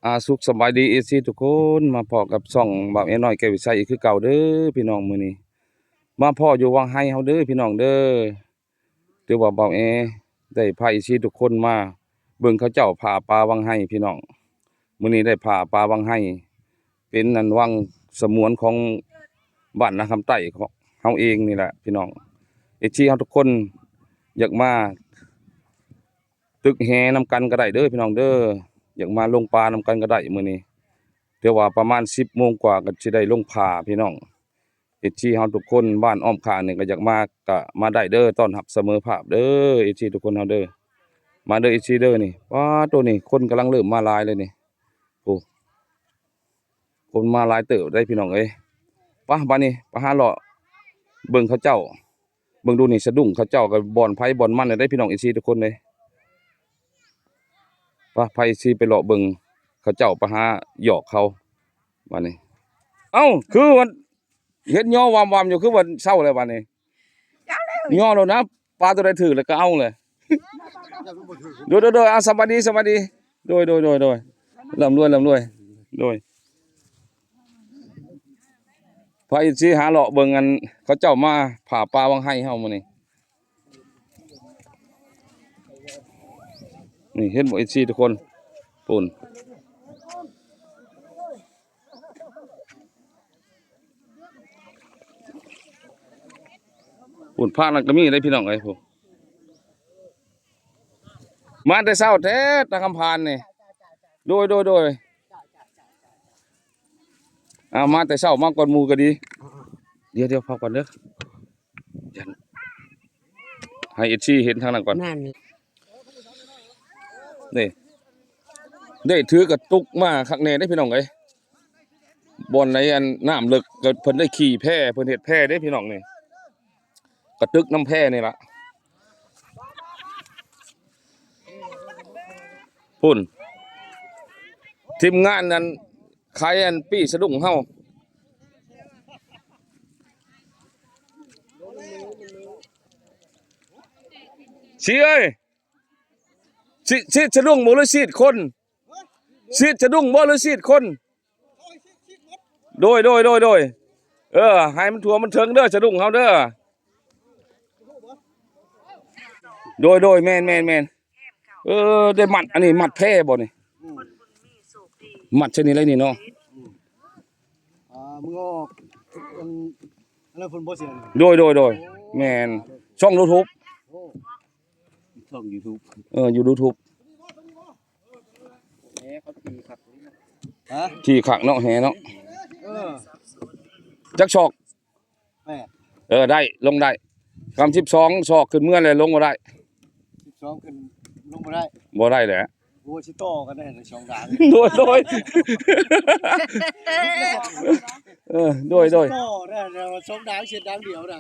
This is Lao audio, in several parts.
ອາ ສຸກສະບາຍດີ ເອຟຊີ ທຸກຄົນ ມາພໍ້ກັບຊ່ອງບ່າວແອນ້ອຍແກ້ວວິໄຊອີກຄືເກົ່າເດີພີ່ນ້ອງ. ມື້ນີ້ມາພໍ້ຢູ່ວັງໄຮເຮົາເດີພີ່ນ້ອງເດີ. ຖືວ່າບ່າວແອໄດ້ພາ ເອຟຊີ ທຸກຄົນມາເບິ່ງເຂົາເຈົ້າຜ່າປ່າວັງໄຮພີ່ນ້ອງ. ມື້ນີ້ໄດ້ຜ່າປ່າວັງໄຮ ເປັນອັນວັງສະຫງວນຂອງບ້ານນາຄຳໃຕ້ຂອງເຮົາເອງນີ້ແຫຼະພີ່ນ້ອງ. ເອຟຊີ ເຮົາທຸກຄົນຢາກມາຕຶກແຫນຳກັນກໍໄດ້ເດີພີ່ນ້ອງເດີ, ຢາກມາລົງປ່ານຳກັນກໍໄດ້ມື້ນີ້. ຖືວ່າປະມານສິບໂມງກວ່າກໍຊິໄດ້ລົງຜ່າພີ່ນ້ອງ. ເອຟຊີ ເຮົາທຸກຄົນບ້ານອ້ອມຂ້າງນີ້ກໍຢາກມາ ກໍມາໄດ້ເດີ, ຕ້ອນຮັບສະເໝີພາບເດີ ເອຟຊີ ທຸກຄົນເຮົາເດີ. ມາເດີ ເອຟຊີ ເດີ. ນີ້ ປາໂຕ ນີ້ຄົນກຳລັງເລີ່ມມາຫຼາຍເລີຍນີ້. ໂອ້ ຄົນມາຫຼາຍເຕີບເດ້ພີ່ນ້ອງເອີຍ. ປະ ບາດນີ້ໄປຫາເລາະເບິ່ງເຂົາເຈົ້າ ເບິ່ງດູນີ້ ສະດຸ້ງເຂົາເຈົ້າກໍບ່ອນໃຜບ່ອນມັນເດ້ພີ່ນ້ອງ ເອຟຊີ ທຸກຄົນເດ້. ປະ ພາ ເອຟຊີ ໄປເລາະເບິ່ງເຂົາເຈົ້າ ໄປຫາຢອກເຂົາບາດນີ້. ເອົ້າ ຄືວ່າເຫັນຍໍວຳໆຢູ່ ຄືວ່າເຊົາແລ້ວບາດນີ້. ຍໍແລ້ວນະ ປາໂຕໃດຖືກແລ້ວກໍເອົາແຫຼະ. ໂດຍໆໆ ອາ ສະບາຍດີ ສະບາຍດີ. ໂດຍໆໆໆ ລ່ຳລວຍ ລ່ຳລວຍ. ໂດຍ ພາ ເອອຟຊີ ຫາເລາະເບິ່ງ ອັນ ເຂົາເຈົ້າມາຜ່າປ່າວັງໄຮເຮົາມື້ນີ້. ນີ້ ເຫັນບໍ່ ເອຟຊີ ທຸກຄົນ ພຸ້ນ. ພຸ້ນ ພາກນັ້ນກໍມີເດ້ພີ່ນ້ອງເອີຍ ພຸ້ນ. ມາແຕ່ເຊົ້າແທ້ ຕາຄຳພານນີ້. ໂດຍ ໂດຍ ໂດຍ. ອາ ມາແຕ່ເຊົ້າ ມາກ່ອນໝູ່ກໍດີ. ດຽວ ດຽວ ພັກກ່ອນເດີ. ຢ້ານ ໃຫ້ເອຟຊີເຫັນທາງນັ້ນກ່ອນ. ນັ້ນ ນີ້ ໄດ້ຖືກະຕຸກມາຄັກແນ່ເດ້ພີ່ນ້ອງເອີຍ. ບ່ອນໃດອັນນ້ຳເລິກກໍເພິ່ນໄດ້ຂີ່ແພ ເພິ່ນເຮັດແພເດ້ພີ່ນ້ອງນີ້. ກະຕຶກນຳແພນີ້ລະ. ພຸ້ນ ທີມງານນັ້ນ ຂາຍອັນປີ້ສະດຸ້ງເຮົາ. ຊີເອີຍ ຊີດ ຊີດສະດຸ້ງບໍ່ ຫຼື ຊີດຄົນ? ຊີດສະດຸ້ງບໍ່ ຫຼື ຊີດຄົນ? ໂດຍ ໂດຍ ໂດຍ ໂດຍ. ເອີ ໃຫ້ມັນທົ່ວມັນເຖິງເດີ ສະດຸ້ງເຮົາເດີ. ໂດຍ ໂດຍ ແມ່ນ ແມ່ນ ແມ່ນ. ເອີ ໄດ້ມັດ ອັນນີ້ມັດແພບໍ່ນີ້? ອືມ ມັດຊະນີ້ເລີຍນີ້ເນາະ. ອືມ ອ່າ ມຶງອອກ ອັນ ອັນນັ້ນເພິ່ນບໍ່ເສຍ. ໂດຍ ໂດຍ ໂດຍ. ໂອ້ ແມ່ນ ຊ່ອງ YouTube. ໂອ້ ຊ່ອງ YouTube. ເອີ ຢູ່ YouTube. ແຫ ເຂົາຖີ່ຄັກ ຮະ? ຖີ່ຄັກເນາະ ແຫເນາະ. ເອີ ຈັກສອກ? ແປດ. ເອີ ໄດ້ ລົງໄດ້. ຄຳສິບສອງສອກຂຶ້ນເມືອແລ້ວ ລົງບໍ່ໄດ້. ສິບສອງຂຶ້ນລົງບໍ່ໄດ້. ບໍ່ໄດ້ແຫຼະ. ໂອ້ ຊິຕໍ່ກັນໄດ້ສອງດາງ. ໂດຍ ໂດຍ. ເອີ ໂດຍ ໂດຍ. ຕໍ່ໄດ້ ແຕ່ວ່າສອງດາງ ເຮັດດາງດຽວນະ.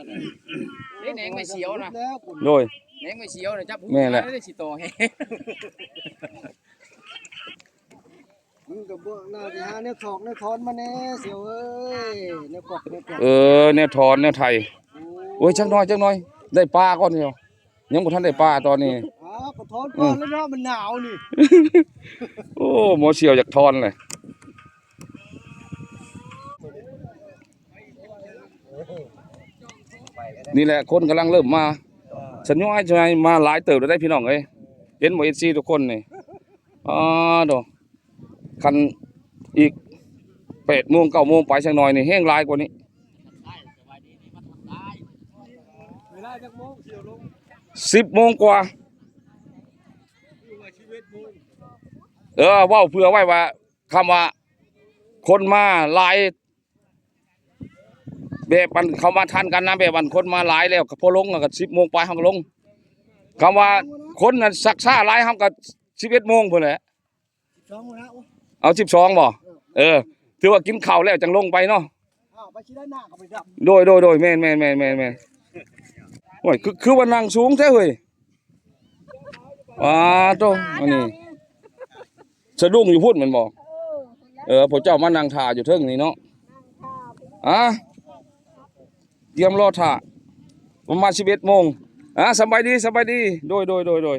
ເດ້ ແໜງໄມ້ສຽວນະ. ໂດຍ ແໜງໄມ້ສຽວນະ ຈັບຫູ ແມ່ນແຫຼະ ໄດ້ຊິຕໍ່ແຮ. ມັນກໍບໍ່ ໜ້າຊິຫາແນວຖອກແນວຖອນມາແດ່ ສຽວເອີຍ. ແນວກອກແນວກອກ ເອີ ແນວຖອນແນວໄຖ. ໂອ້ ໂອ້ຍ ຈັກໜ້ອຍ ຈັກໜ້ອຍ ໄດ້ປາກ່ອນດຽວ. ຍັງບໍ່ທັນໄດ້ປາຕອນນີ້. ອ້າວ ກໍຖອນກ່ອນແລ້ວເນາະ ມັນໜາວນີ້. ໂອ້ ໝໍສ່ຽວຢາກຖອນແຫຼະ. ນີ້ແຫຼະ ຄົນກຳລັງເລີ່ມມາ ສະຫຍອຍ ສະຫຍອຍມາຫຼາຍເຕີບແລ້ວເດ້ພີ່ນ້ອງເອີຍ. ເຫັນບໍ່ ເອັຟຊີ ທຸກຄົນນີ້? ອໍ ໂດ ຄັນອີກແປດໂມງ ເກົ້າໂມງໄປ ຈັກໜ້ອຍນີ້ແຮງຫຼາຍກວ່ານີ້. ເວລາຈັກໂມງ ສິບໂມງກວ່າ. ເອີ ເວົ້າເຜື່ອໄວ້ວ່າ ຄຳວ່າຄົນມາຫຼາຍ ແບບອັນເຂົາມາທັນກັນນະ ແບບອັນຄົນມາຫຼາຍແລ້ວກໍພໍລົງ ແລ້ວກໍສິບໂມງປາຍເຮົາກໍລົງ. ຄຳວ່າຄົນນັ້ນຊັກຊ້າຫຼາຍ ເຮົາກໍສິບເອັດໂມງພຸ້ນແຫຼະ. ສິບສອງພຸ້ນນະ. ເອົາສິບສອງບໍ່? ເອີ ຖືວ່າກິນເຂົ້າແລ້ວຈັ່ງລົງໄປເນາະ. ອ້າວ ໄປຊິໄດ້ໜ້າກໍໄປດຳ. ໂດຍ ໂດຍ ໂດຍ ແມ່ນໆໆໆ. ໂອ້ຍ ຄື ຄືວ່ານັ່ງສູງແທ້ເຮີ້ຍ. ປາໂຕ ອັນນີ້ສະດຸ້ງຢູ່ພຸ້ນແມ່ນບໍ່? ເອີ ພວກເຈົ້າມານັ່ງຖ້າຢູ່ເທິງນີ້ເນາະ. ອາ ຕຽມລໍຖ້າ ປະມານສິບເອັດໂມງ. ອາ ສະບາຍດີ ສະບາຍດີ. ໂດຍ ໂດຍ ໂດຍ ໂດຍ.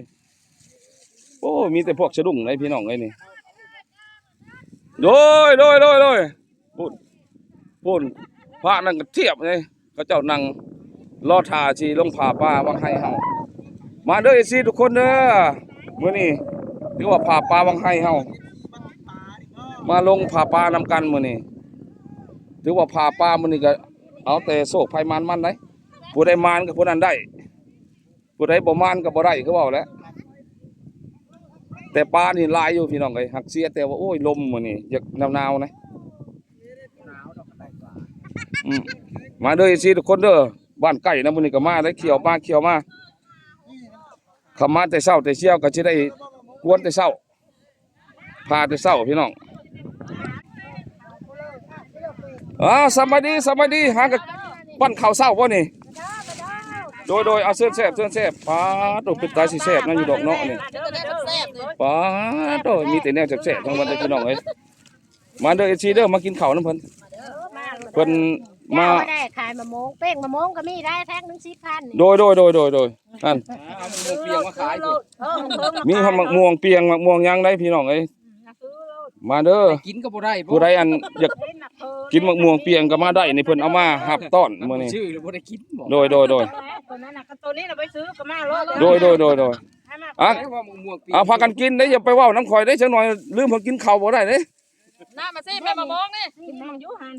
ໂອ້ ມີແຕ່ພວກສະດຸ້ງເດ້ພີ່ນ້ອງເອີຍນີ້. ໂດຍ ໂດຍ ໂດຍ ໂດຍ ພຸ້ນ ພຸ້ນ ພະນັ້ນກໍທຽບເດ້ ເຂົາເຈົ້ານັ່ງລໍຖ້າຊິລົງຜ້າປ່າວັງໄຮເຮົາ. ມາເດີ ເອັຟຊີ ທຸກຄົນເດີ ມື້ນີ້ຖືວ່າຜ້າປ່າວັງໄຮເຮົາ ມາລົງຜ້າປ່ານຳກັນມື້ນີ້ ຖືວ່າຜ້າປ່າມື້ນີ້ກໍເອົາແຕ່ໂຊກໃຜໝານມັນໄດ໋ ຜູ້ໃດໝານກໍຜູ້ນັ້ນໄດ້ ຜູ້ໃດບໍ່ໝານກໍບໍ່ໄດ້ ຄືເວົ້າແຫຼະ. ແຕ່ປານີ້ຫຼາຍຢູ່ພີ່ນ້ອງເອີຍ ຮັກເສຍແຕ່ວ່າ ໂອ້ຍ ລົມມື້ນີ້ຢາກໜາວໆນະ. ອືມ ມາເດີ ເອັຟຊີ ທຸກຄົນເດີ ບ້ານໃກ້ນະ ມື້ນີ້ກໍມາໄດ້ ຂຽວມາ ຂຽວມາ ຄັນມາແຕ່ເຊົ້າແຕ່ຊຽວກໍຊິໄດ້ກວນແຕ່ເຊົ້າ ພາແຕ່ເຊົ້າພີ່ນ້ອງ. ອ່າ ສະບາຍດີ ສະບາຍດີ ຫາກັນປັ້ນເຂົ້າເຊົ້າບໍ່ນີ້? ໂດຍ ໂດຍ ເອົາເຊີນແຊບ ເຊີນແຊບ. ປາດໂຕ ເປັນຕາຊິແຊບນະຢູ່ດອກເນາະນີ້. ປາດໂຕ ມີແຕ່ແນວແຊບໆທັງນັ້ນເດ້ພີ່ນ້ອງເອີຍ. ມາເດີ ເອັຟຊີ ເດີ ມາກິນເຂົ້ານຳເພິ່ນ ເພິ່ນມາ ມາໄດ້ຂາຍມະມ່ວງ ເປ້ງມະມ່ວງກໍມີໄດ້ ແພັກໜຶ່ງສິບພັນ. ໂດຍ ໂດຍ ໂດຍ ໂດຍ ໂດຍ. ຫັ້ນ ອ່າ ເອົາໝາກມ່ວງປ່ຽງມາຂາຍພຸ້ນ ມີຮອດໝາກມ່ວງປ່ຽງ ໝາກມ່ວງຫຍັງໄດ໋ພີ່ນ້ອງເອີຍ. ມາເດີ ໄປກິນກໍບໍ່ໄດ້ບໍ່ ຜູ້ໃດອັນຢາກກິນໝາກມ່ວງປ່ຽງກໍມາໄດ້ນີ້ ເພິ່ນເອົາມາຮັບຕ້ອນມື້ນີ້ ຊື້ແລ້ວບໍ່ໄດ້ກິນບໍ່. ໂດຍ ໂດຍ ໂດຍ ຕົວນັ້ນນະ ຕົວນີ້ນະໄປຊື້ກໍມາໂລດ. ໂດຍ ໂດຍ ໂດຍ ໂດຍ. ອ່ະ ພາກັນກິນເດ້ ຢ່າໄປເວົ້ານຳຂ້ອຍເດ້ ຈັກໜ່ອຍລືມເພິ່ນກິນເຂົ້າບໍ່ໄດ້ເດ້. ນ້ຳມາຊິແມ່ມະມ່ວງນີ້ ກິນມັນຢູ່ຫັ້ນ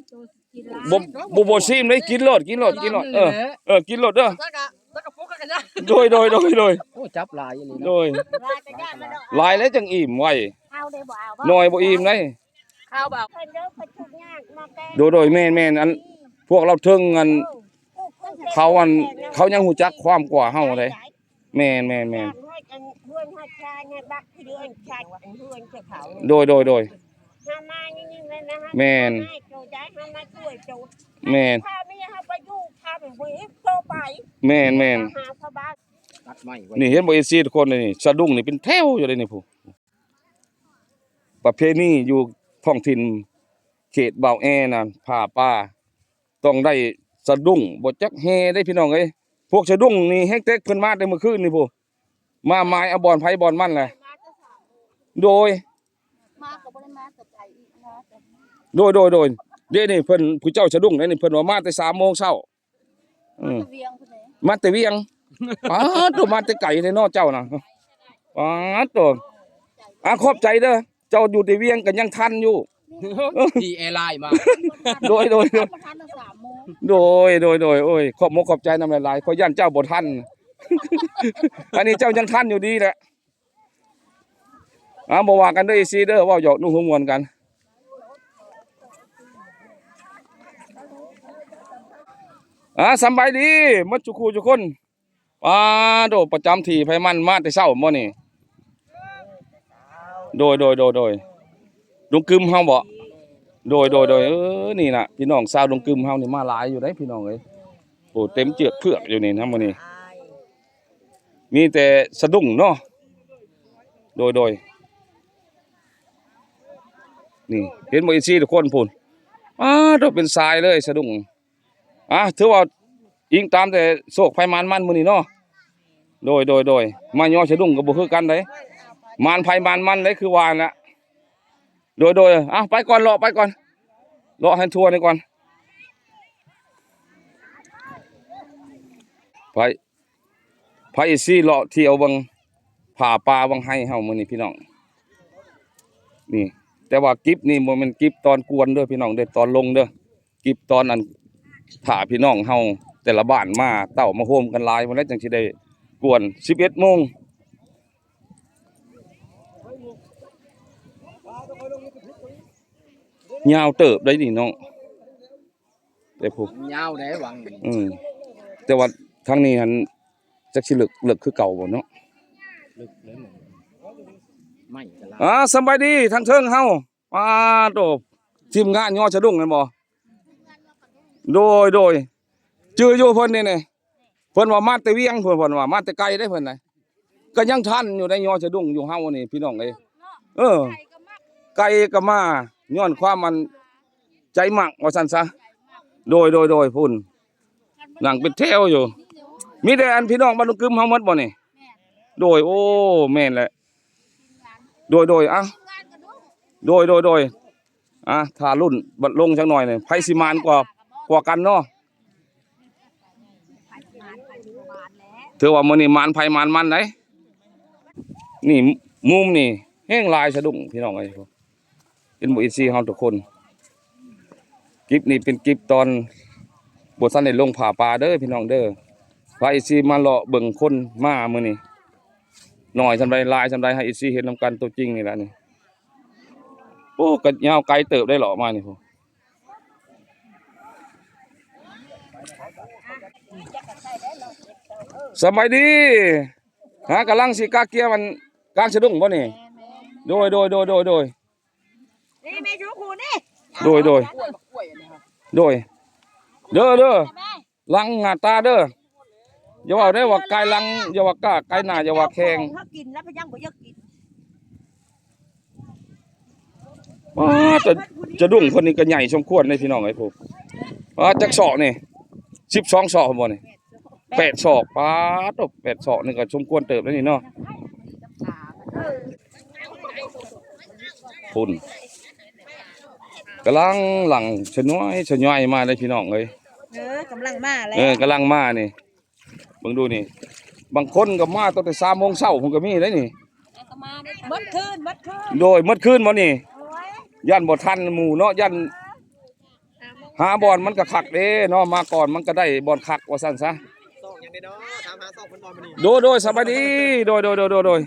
ບໍ່ ບໍ່ ບໍ່ຊີມເດ້ ກິນໂລດ ກິນໂລດ ກິນໂລດ. ເອີ ເອີ ກິນໂລດເດີ. ໂດຍ ໂດຍ ໂດຍ ໂດຍ. ໂອ້ ຈັບຫຼາຍອີ່ຫຼີເນາະ. ໂດຍ ຫຼາຍແລ້ວຈັ່ງອີ່ມໄວ ໜ້ອຍບໍ່ອີ່ມໄດ໋. ໂດຍ ໂດຍ ແມ່ນໆ ອັນພວກລາວເທິງ ອັນເຂົາ ອັນເຂົາຍັງຮູ້ຈັກຄວາມກວ່າເຮົາເດ້. ແມ່ນໆໆ. ໂດຍ ໂດຍ ໂດຍ. ແມ່ນ ແມ່ນ ແມ່ນໆ. ນີ້ເຫັນບໍ່ ເອັຟຊີ ທຸກຄົນ ນີ້ສະດຸ້ງນີ້ເປັນແຖວຢູ່ເດ້ນີ້ ຜູ້ ປະເພນີຢູ່ທ້ອງຖິ່ນເຂດບ່າວແອນະ ຜ້າປ່າ ຕ້ອງໄດ້ສະດຸ້ງ ບໍ່ຈັກແຫ່ເດ້ພີ່ນ້ອງເອີຍ. ພວກສະດຸ້ງນີ້ແຮງແຕກ ເພິ່ນມາແຕ່ມື້ຄືນນີ້ພຸ້ນ ມາໝາຍເອົາບ່ອນໃຜບ່ອນມັນແຫຼະ. ໂດຍ ມາກໍບໍ່ໄດ້ມາແຕ່ໄກອີກ ມາແຕ່ ໂດຍ ໂດຍ ໂດຍ. ເດ້ນີ້ເພິ່ນ ຜູ້ເຈົ້າສະດຸ້ງເດ້ນີ້ ເພິ່ນວ່າມາແຕ່ສາມໂມງເຊົ້າ. ອືມ ມາແຕ່ວຽງພຸ້ນເດ້ ມາແຕ່ວຽງ. ປາດໂຕ ມາແຕ່ໄກແທ້ເນາະເຈົ້ານະ. ປາດໂຕ ອ່າ ຂອບໃຈເດີ ເຈົ້າຢູ່ແຕ່ວຽງກໍຍັງທັນຢູ່ ຂີ່ແອລາຍມາ. ໂດຍ ໂດຍ ໂດຍ ບໍ່ທັນສາມໂມງ. ໂດຍ ໂດຍ ໂດຍ. ໂອ້ຍ ຂອບມົກຂອບໃຈນຳຫຼາຍໆ ຂ້ອຍຢ້ານເຈົ້າບໍ່ທັນ ອັນນີ້ເຈົ້າຍັງທັນຢູ່ ດີແຫຼະ. ອ່າ ບໍ່ວ່າກັນເດີ ເອັຟຊີ ເດີ ເວົ້າຫຍອກນຸ່ງຫົວມ່ວນກັນ. ອ່າ ສຳບາຍດີໝົດທຸກຄູ່ທຸກຄົນ. ປາໂຕ ປະຈຳທີ່ໃຜມັນ ມາແຕ່ເຊົ້າບໍ່ນີ້? ໂດຍ ໂດຍ ໂດຍ ໂດຍ. ລຸງກຶມເຮົາບໍ່? ໂດຍ ໂດຍ ໂດຍ. ເອີ ນີ້ນະ ພີ່ນ້ອງຊາວລຸງກຶມເຮົານີ້ມາຫຼາຍຢູ່ເດ້ພີ່ນ້ອງເອີຍ. ໂອ້ ເຕັມເຈືອກເຜືອກຢູ່ນີ້ນະມື້ນີ້ ມີແຕ່ສະດຸ້ງເນາະ. ໂດຍ ໂດຍ. ນີ້ເຫັນບໍ່ ເອັຟຊີ ທຸກຄົນ ພຸ້ນ ປາໂຕ ເປັນສາຍເລີຍສະດຸ້ງ. ອ່າ ຖືວ່າອີງຕາມແຕ່ໂຊກໃຜໝານມັນມື້ນີ້ເນາະ. ໂດຍ ໂດຍ ໂດຍ. ມາຍໍສະດຸ້ງກໍບໍ່ຄືກັນເດ້ ໝານໃຜໝານມັນເດ້ ຄືວ່ານັ້ນລະ. ໂດຍ ໂດຍ. ອ່າ ໄປກ່ອນ ເລາະໄປກ່ອນ ເລາະໃຫ້ທົ່ວນີ້ກ່ອນ. ໄປ ພາເອຊີເລາະທ່ຽວເບິ່ງຜ້າປ່າວັງໄຮເຮົາມື້ນີ້ພີ່ນ້ອງ. ນີ້ ແຕ່ວ່າກິບນີ້ບໍ່ແມ່ນກິບຕອນກວນເດີພີ່ນ້ອງເດີ ຕອນລົງເດີ. ກິບຕອນອັນ ຖ້າພີ່ນ້ອງເຮົາແຕ່ລະບ້ານມາເຕົ້າມາໂຮມກັນຫຼາຍພຸ້ນແຫຼະ ຈັ່ງຊິໄດ້ກວນ ສິບເອັດໂມງ. ຍາວເຕີບໄດ໋ນີ້ເນາະ. ແຕ່ຜູ້ ຍາວແດ່ຫວັງນີ້ ອືມ ແຕ່ວ່າທາງນີ້ຫັ້ນ ຈັກຊິເລິກ ເລິກຄືເກົ່າບໍ່ເນາະ? ເລິກເລີຍ ໄມ້ກໍຫຼາຍ. ອ່າ ສຳບາຍດີທາງເທິງເຮົາ. ປາໂຕ ທີມງານຍໍສະດຸ້ງແມ່ນບໍ່? ໂດຍ ໂດຍ. ຈື່ຢູ່ເພິ່ນນີ້ ນີ້ ເພິ່ນວ່າມາແຕ່ວຽງ ເພິ່ນ ເພິ່ນວ່າມາແຕ່ໄກເດ້ເພິ່ນນະ. ກໍຍັງທັນຢູ່ໄດ໋ ຍໍສະດຸ້ງຢູ່ເຮົານີ້ພີ່ນ້ອງເອີຍ. ເອີ ໄກກໍມາ ຍ້ອນຄວາມອັນໃຈມັກວ່າຊັ້ນຊະ. ໂດຍ ໂດຍ ໂດຍ. ພຸ້ນ ນັ່ງເປັນແຖວຢູ່. ມີແຕ່ອັນພີ່ນ້ອງບ້ານລຸງກຶມເຮົາໝົດບໍ່ນີ້? ໂດຍ ໂອ້ ແມ່ນແຫຼະ. ໂດຍ ໂດຍ. ອ່ະ ໂດຍ ໂດຍ ໂດຍ. ອ່າ ຖ້າລຸ້ນບັດລົງຈັກໜ່ອຍນີ້ ໃຜຊິໝານກວ່າ ກວ່າກັນເນາະ. ຖືວ່າມື້ນີ້ໝານໃຜໝານມັນໄດ໋. ນີ້ມຸມນີ້ແຮງຫຼາຍສະດຸ້ງພີ່ນ້ອງເອີຍ. ເຫັນບໍ່ ເອັຟຊີ ເຮົາທຸກຄົນ. ຄລິບນີ້ເປັນຄລິບຕອນບໍ່ທັນໄດ້ລົງຜ້າປ່າເດີພີ່ນ້ອງເດີ. ພາ ເອັຟຊີ ມາເລາະເບິ່ງຄົນມາມື້ນີ້ ໜ້ອຍສ່ຳໃດຫຼາຍສ່ຳໃດ ໃຫ້ ເອັຟຊີ ເຫັນນຳກັນຕົວຈິງນີ້ລະນີ້. ໂອ້ ກໍຍາວໄກເຕີບໄດ໋ເລາະມານີ້ພຸ້ນ. ສະບາຍດີ. ຫາ ກຳລັງຊິກະກຽມອັນກາງສະດຸ້ງບໍ່ນີ້? ໂດຍ ໂດຍ ໂດຍ ໂດຍ ໂດຍ ນີ້ແມ່ຢູ່ຄູນີ້ ໂດຍ ໂດຍ ໂດຍ ເດີ ເດີ ຫຼັງໜ້າຕາເດີ ຢ່າເວົ້າໄດ້ວ່າກາຍຫຼັງ ຢ່າວ່າກ້າກາຍໜ້າ ຢ່າວ່າແຂ່ງ ເຮົາກິນແລ້ວພະຍັງບໍ່ຢາກກິນ. ປ້າດ ສະ ສະດຸ້ງເພິ່ນນີ້ກໍໃຫຍ່ສົມຄວນເດ້ພີ່ນ້ອງເອີຍ. ຜູ້ ປ້າດ ຈັກສອກນີ້ ສິບສອງສອກບໍ່ນີ້? ແປດສອກ. ປ້າດໂທ້ ແປດສອກນີ້ກໍສົມຄວນເຕີບແລ້ວນີ້ເນາະ. ພຸ້ນ ກຳລັງຫຼັ່ງສະຍ້ອຍສະຍ້ອຍມາເດ້ພີ່ນ້ອງເອີຍ. ເອີ ກຳລັງມາແລ້ວ ເອີ ກຳລັງມານີ້. ເບິ່ງດູນີ້ ບາງຄົນກໍມາຕັ້ງແຕ່ສາມໂມງເຊົ້າພຸ້ນກໍມີເດ້ນີ້. ໝົດຄືນ ໝົດຄືນ ໂດຍ ໝົດຄືນບໍ່ນີ້? ໂດຍ ຢ້ານບໍ່ທັນໝູ່ເນາະ ຢ້ານ ຫາບ່ອນມັນກໍຄັກເດ້ເນາະ ມາກ່ອນມັນກໍໄດ້ບ່ອນຄັກວ່າຊັ້ນຊະ. ຊອກຫຍັງເດ້ເນາະ ຖາມຫາຊອກເພິ່ນບໍ່ມື້ນີ້? ໂດຍ ໂດຍ ສະບາຍດີ ໂດຍ ໂດຍ ໂດຍ ໂດຍ ໂດຍ.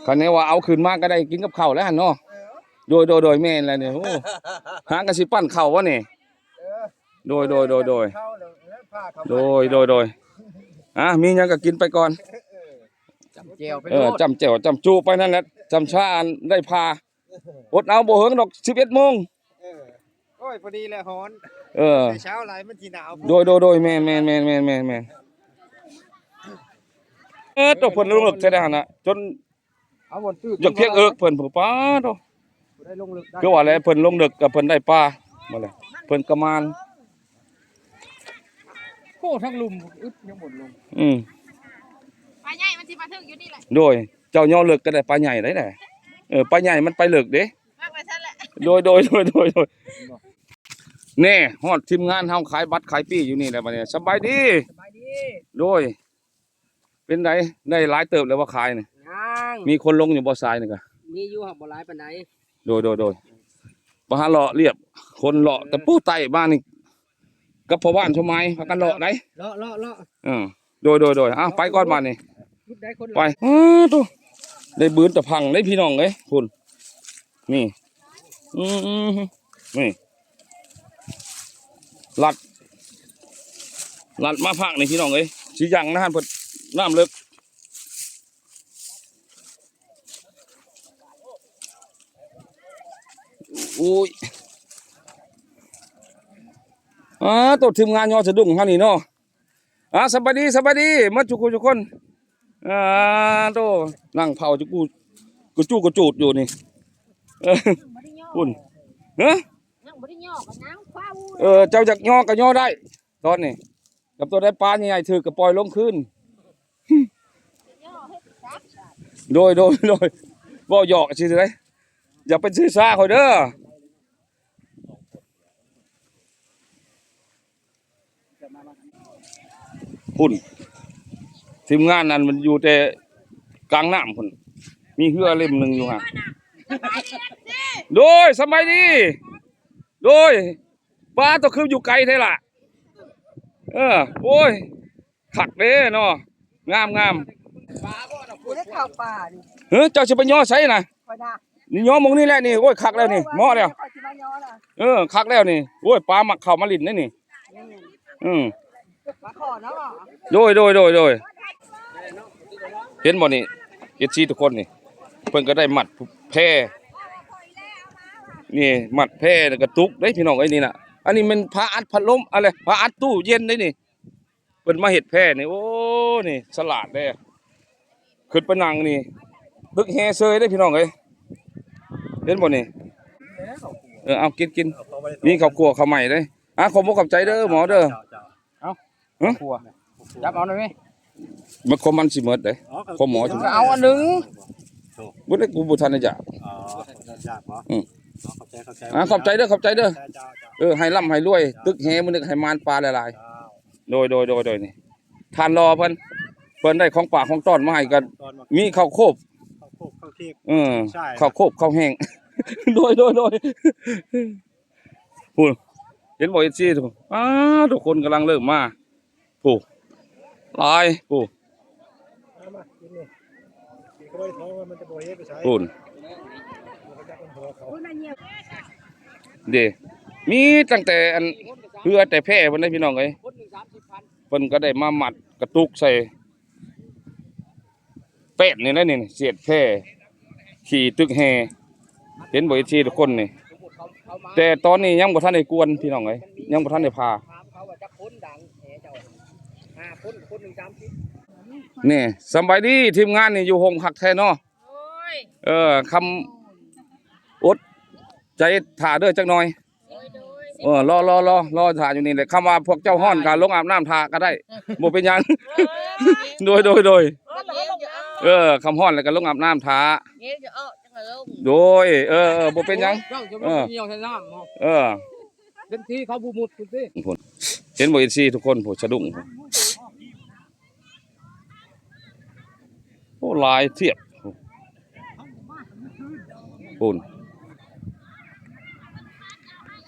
ຄັນແມ່ນວ່າເອົາຂຶ້ນມາກໍໄດ້ກິນກັບເຂົ້າແລ້ວຫັ້ນເນາະ. ໂດຍ ໂດຍ ໂດຍ ແມ່ນແລ້ວນີ້. ໂອ້ ຫາກໍຊິປັ້ນເຂົ້າວະນີ້? ໂດຍ ໂດຍ ໂດຍ ໂດຍ ໂດຍ ໂດຍ ໂດຍ ອ່າ ມີຫຍັງກໍກິນໄປກ່ອນ. ຈ້ຳແຈ່ວໄປ ເອີ ໂລດ ຈ້ຳແຈ່ວຈ້ຳຈຸໄປນັ້ນແຫຼະ ຈ້ຳຊາອັນໄດ້ພາ. ອົດເອົາບໍ່ເຫິງດອກ ສິບເອັດໂມງ. ເອີ ໂອ້ຍ ພໍດີແຫຼະ ຮ້ອນ. ເອີ ແຕ່ເຊົ້າຫຼາຍມັນຊິໜາວ. ໂດຍ ໂດຍ ໂດຍ ແມ່ນໆໆໆໆໆ. ເອີ ໂຕເພິ່ນລົງເລິກແທ້ຫັ້ນນະ ຈົນ ເອົາບ່ອນຕື້ ຢາກພຽກເອິກເພິ່ນ ປາດໂທ້ ບໍ່ໄດ້ລົງເລິກໄດ້ ຄືວ່າແຫຼະ ເພິ່ນລົງເລິກກໍເພິ່ນໄດ້ປາ ມາແລ້ວ ເພິ່ນກໍໝານ. ໂອ້ ທັງລຸ່ມອຶດຍັງບໍ່ລົງ. ອືມ ປາໃຫຍ່ມັນຊິມາຖືກຢູ່ນີ້ແຫຼະ. ໂດຍ ເຈົ້າຍໍເລິກກໍໄດ້ປາໃຫຍ່ໄດ້ແຫຼະ. ເອີ ປາໃຫຍ່ມັນໄປເລິກເດ້. ໂດຍ ໂດຍ ໂດຍ ໂດຍ ໂດຍ. ແນ່ ຮອດທີມງານເຮົາຂາຍບັດຂາຍປີ້ຢູ່ນີ້ແຫຼະບັດນີ້. ສະບາຍດີ ສະບາຍດີ ໂດຍ. ເປັນໃດ ໄດ້ຫຼາຍເຕີບແລ້ວບໍ່ຂາຍນີ້? ຍັງ ມີຄົນລົງຢູ່ບໍ່ຊາຍນີ້ກະ? ມີຢູ່ ຫາກບໍ່ຫຼາຍປານໃດ. ໂດຍ ໂດຍ ໂດຍ. ມາຫາເລາະລຽບ ຄົນເລາະແຕ່ປູ້ໃຕ້ມານີ້ ກັບພໍ່ບ້ານຊົມມາຍພາກັນເລາະໄດ໋. ເລາະ ເລາະ ເລາະ. ເອີ ໂດຍ ໂດຍ ໂດຍ. ເອົາ ໄປກ່ອນບາດນີ້ ໄປ. ອ້າໂທ້ ໄດ້ບືນຕະພັງເດ້ພີ່ນ້ອງເອີຍ ພຸ້ນ ນີ້. ອືມ ນີ້ ລັດ ລັດມາພາກນີ້ພີ່ນ້ອງເອີຍ ຊິຍັງນະຫັ້ນເພິ່ນ ນ້ຳເລິກ. ໂອ້ຍ ອ່າ ໂຕ ທີມງານຍໍສະດຸ້ງເຮົານີ້ເນາະ. ອ່າ ສະບາຍດີ ສະບາຍດີໝົດທຸກຄົນ ທຸກຄົນ. ອ່າ ໂຕ ນັ່ງເຝົ້າຈຸ ກະຈູກະຈູດຢູ່ນີ້. ເອີ ພຸ້ນ ຮະ ຍັງບໍ່ໄດ້ຍໍ້ກັນນາງຟ້າວ. ເອີ ເຈົ້າຢາກຍໍ້ກໍຍໍ້ໄດ້ຕອນນີ້ ກັບຕົວໃດປາໃຫຍ່ໆຖືກກໍປ່ອຍລົງຄືນ. ໂດຍ ໂດຍ ໂດຍ ເວົ້າຫຍອກຊື່ໆເດ້ ຢ່າໄປຖືສາຂ້ອຍເດີ. ພຸ້ນ ທີມງານນັ້ນມັນຢູ່ແຕ່ກາງນ້ຳພຸ້ນ ມີເຮືອເຫຼັ້ມໜຶ່ງຢູ່ຫັ້ນ. ໂດຍ ສະບາຍດີ ໂດຍ. ປາ ໂຕ ຄືຢູ່ໄກແທ້ລະ. ເອີ ໂອ້ຍ ຄັກເດ້ເນາະ ງາມໆ. ບໍ່ໄດ້ເຂົ້າປ່ານີ້. ເຮີ ເຈົ້າຊິໄປຍໍໃສນະ? ຂ້ອຍນະ ນີ້ຍໍ່ໝ່ອງນີ້ແຫຼະນີ້. ໂອ້ຍ ຄັກແລ້ວນີ້ ເອີ ເໝາະແລ້ວ ຂ້ອຍຊິມາຍໍລະ. ເອີ ຄັກແລ້ວນີ້. ໂອ້ຍ ປາມັກເຂົ້າມາຫຼິ້ນເດ້ນີ້. ອືມ ມາຂໍເນາະ. ໂດຍ ໂດຍ ໂດຍ ໂດຍ. ເຫັນບໍ່ນີ້ ເອັຟຊີ ທຸກຄົນນີ້ ເພິ່ນກໍໄດ້ມັດແພ ນີ້ ມັດແພ ແລ້ວກໍຕຸກເດ້ພີ່ນ້ອງເອີຍ ນີ້ນະ. ອັນນີ້ແມ່ນຜ້າອັດພັດລົມ ອັນແຫຼະ ຜ້າອັດຕູ້ເຢັນເດ້ນີ້. ເພິ່ນມາເຮັດແພນີ້ ໂອ້ ນີ້ສະຫຼາດເດ້. ຂຶ້ນໄປນັ່ງນີ້ ຕຶກແຮ່ເຊີຍເດ້ພີ່ນ້ອງເອີຍ. ເຫັນບໍ່ນີ້? ເອີ ເອົາກິນ ກິນ ມີເຂົ້າຂົ້ວເຂົ້າໃໝ່ເດ້. ອ່າ ຂອບອົກຂອບໃຈເດີໝໍເດີ. ເອົາ ຮະ? ຂົ້ວ ຈັບເອົາໜ່ອຍແມະ. ມັນ ຂອງມັນຊິໝົດເດ້ ຂອງໝໍ ກໍເອົາອັນໜຶ່ງ. ບໍ່ໄດ້ ກູບໍ່ທັນໄດ້ຢາກ. ອໍ ຢາກບໍ່? ອືມ ອໍ ຂອບໃຈ ຂອບໃຈ ອ່າ ຂອບໃຈເດີ ຂອບໃຈເດີ. ເຈົ້າ ເຈົ້າ ເຈົ້າ ເອີ ໃຫ້ລ່ຳໃຫ້ລວຍ ເຈົ້າ ຕຶກແຫມື້ນີ້ໃຫ້ໝານປາຫຼາຍໆ. ເຈົ້າ ໂດຍ ໂດຍ ໂດຍ ໂດຍ. ນີ້ທ່ານລໍເພິ່ນ ເພິ່ນໄດ້ຂອງຝາກຂອງຕ້ອນມາໃຫ້ກັນ ຂອງຕ້ອນມາ ມີເຂົ້າໂຄບ ເຂົ້າໂຄບ ເຂົ້າເຄັກ. ເອີ ໃຊ່ ເຂົ້າໂຄບ ເຂົ້າແຫ້ງ. ໂດຍ ໂດຍ ໂດຍ. ພຸ້ນ ເຫັນບໍ່ ເອັຟຊີ ທຸກຄົນ? ອ້າ ທຸກຄົນກຳລັງເລີ່ມມາ ຜູ້ ຫຼາຍ ຜູ້ ມາ ມາ ກິນນີ້ ກິນເຂົ້າໄປທ້ອງວ່າມັນຈະບໍ່ເຮັດໄປໃສ ພຸ້ນ ເດ້ ມີຕັ້ງແຕ່ອັນເຮືອແຕ່ແພພຸ້ນເດ້ ພີ່ນ້ອງເອີຍ. ເພິ່ນກໍໄດ້ມາມັດກະຕຸກໃສ່ ແປ້ນນີ້ແຫຼະນີ້ ສຽດແພຂີ່ຕຶກແຮ່ ເຫັນບໍ່ ເອັຟຊີ ທຸກຄົນນີ້? ແຕ່ຕອນນີ້ຍັງບໍ່ທັນໄດ້ກວນ ພີ່ນ້ອງເອີຍ ຍັງບໍ່ທັນໄດ້ຜ່າ. ນີ້ ສຳບາຍດີທີມງານນີ້ ຢູ່ໂຮງຄັກແທ້ເນາະ. ໂອ້ຍ ເອີ ຄຳ ອົດໃຈຖ້າເດີຈັກໜ່ອຍ. ໂດຍ ໂດຍ ເອີ ລໍ ລໍ ລໍ ລໍຖ້າຢູ່ນີ້ແຫຼະ. ຄຳວ່າພວກເຈົ້າຮ້ອນກໍລົງອາບນ້ຳຖ້າກໍໄດ້ ບໍ່ເປັນຫຍັງ. ໂດຍ ໂດຍ ໂດຍ ເອີ ຄຳຮ້ອນແລ້ວກໍລົງອາບນ້ຳຖ້າ. ໂດຍ ເອີ ເອີ ບໍ່ເປັນຫຍັງ. ເອີ ເປັນທີ່ເຂົາບໍ່ມຸດພຸ້ນຕິ ເຫັນບໍ່ ເອັຟຊີ ທຸກຄົນ ໂອ້ ສະດຸ້ງ. ໂອ້ ຫຼາຍທຽບ ພຸ້ນ.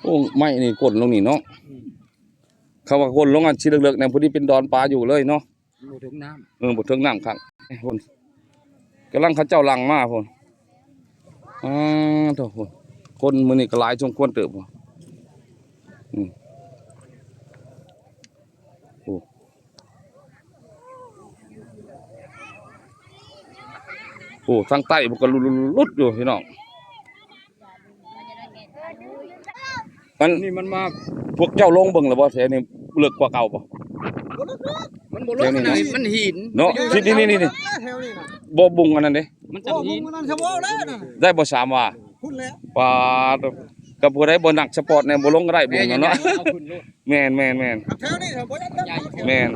ໂອ້ ໄມ້ນີ້ກົ້ນລົງນີ້ເນາະ. ອືມ ຄຳວ່າກົ້ນລົງອັນຊິເລິກໆ ແນວພໍດີເປັນດອນປາຢູ່ເລີຍເນາະ. ບໍ່ເຖິງນ້ຳ ເອີ ບໍ່ເຖິງນ້ຳຄັກ ພຸ້ນ. ກຳລັງເຂົາເຈົ້າຫຼັ່ງມາພຸ້ນ. ອາ ໂທ້ ຄົນມື້ນີ້ກໍຫຼາຍສົມຄວນເຕີບ. ອືມ ໂອ້ ໂອ້ ທາງໃຕ້ມັນກໍຫຼຸດໆຢູ່ ພີ່ນ້ອງ. ອັນນີ້ມັນມາ ພວກເຈົ້າລົງເບິ່ງແລ້ວບໍ່ ແຖວນີ້ເລິກກວ່າເກົ່າບໍ່? ມັນບໍ່ເລິກ ມັນຫີນເນາະ. ນີ້ໆໆ ແຖວນີ້ນະ ບໍ່ບຸງອັນນັ້ນເດ້ ມັນຈະຫີນ ໄດ້ບໍ່ ສາມວາ ພຸ້ນແຫຼະ. ປາດ ກັບຜູ້ໃດບໍ່ນັກສະປອດແນ່ ບໍ່ລົງກໍໄດ້ບຸງເນາະ. ແມ່ນໆໆ ແຖວນີ້ບໍ່ໄດ້ ແມ່ນ.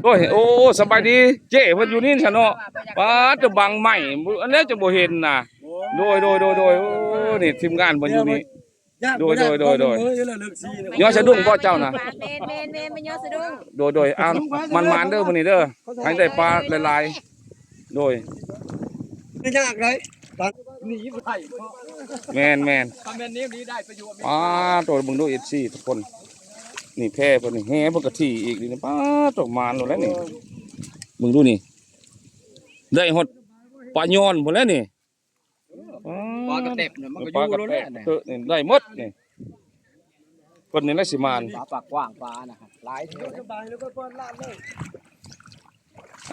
ໂອ້ຍ ໂອ້ ສະບາຍດີເຈ້ ເພິ່ນຢູ່ນີ້ຊະເນາະ. ປາດ ຈະບັງໄມ້ ອັນແລ້ວຈະບໍ່ເຫັນນະ. ໂດຍ ໂດຍ ໂດຍ ໂດຍ. ໂອ້ ນີ້ທີມງານເພິ່ນຢູ່ນີ້. ໂດຍ ໂດຍ ໂດຍ ໂດຍ. ຍໍສະດຸ້ງບໍ່ເຈົ້ານະ? ແມ່ນໆໆ ມາຍໍສະດຸ້ງ. ໂດຍ ໂດຍ. ອ້າວ ໝານໆເດີມື້ນີ້ເດີ ໃຫ້ໄດ້ປາຫຼາຍໆ. ໂດຍ ຍາກໄດ໋ ໜີໄປ. ແມ່ນໆ ຖ້າແມ່ນແນວນີ້ໄດ້ໄປຢູ່ອາເມລິກາ. ອ້າ ໂຕ ເບິ່ງດູ ເອັຟຊີ ທຸກຄົນ. ນີ້ແພເພິ່ນນີ້ ແຫເພິ່ນກະຖີ່ອີກນີ້. ປາດ ໂຕ ໝານໂລດແລ້ວນີ້. ເບິ່ງດູນີ້ ໄດ້ຮອດປາຍອນພຸ້ນແຫຼະນີ້. ປາກະແຕັບນະ ມັນກໍຢູ່ໂລດແຫຼະນີ້ ໄດ້ໝົດນີ້. ເພິ່ນນີ້ແຫຼະຊິໝານ ປາປາກກວ້າງປານະ ຫຼາຍ.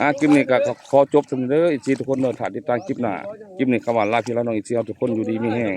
ອ່າ ຄລິບນີ້ກໍຂໍຈົບສ່ຳນີ້ເດີ ເອັຟຊີ ທຸກຄົນເດີ. ຖ້າຕິດຕາມຄລິບໜ້າ. ຄລິບນີ້ຄຳວ່າລາພີ່ລານ້ອງ ເອັຟຊີ ເຮົາທຸກຄົນຢູ່ດີມີແຮງ.